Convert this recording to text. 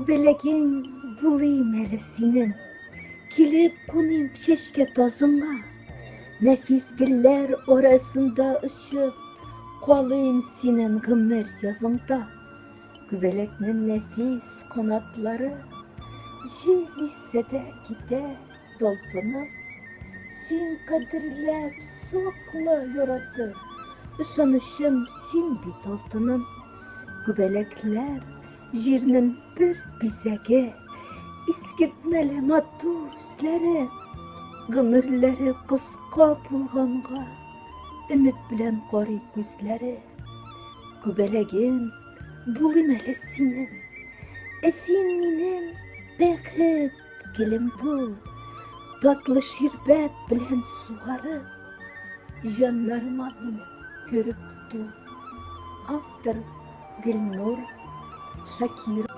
Күбәләгең булыйм әле синең, Килеп куныйм чәчкә тазыңа. Нәфис гөлләр арасында очып, Калыйм синең гомер языңда. Күбәләкнең нәфис канатлары Җил иссә дә китә талпынып. Син кадерләп, сакла, яратып, Ышанычым син бит, алтыным. Күбәләкләр Җирнең бер бизәге, искитмәле матур үзләре. Гомерләре кыска булганга, өмет белән карый күзләре. Күбәләгем, булыйм әле синең, ә син минем бәхет гелем бул. Татлы ширбәт белән сугарып, җаннарыма мине кереп тул. Автор Гөлнур Шакир.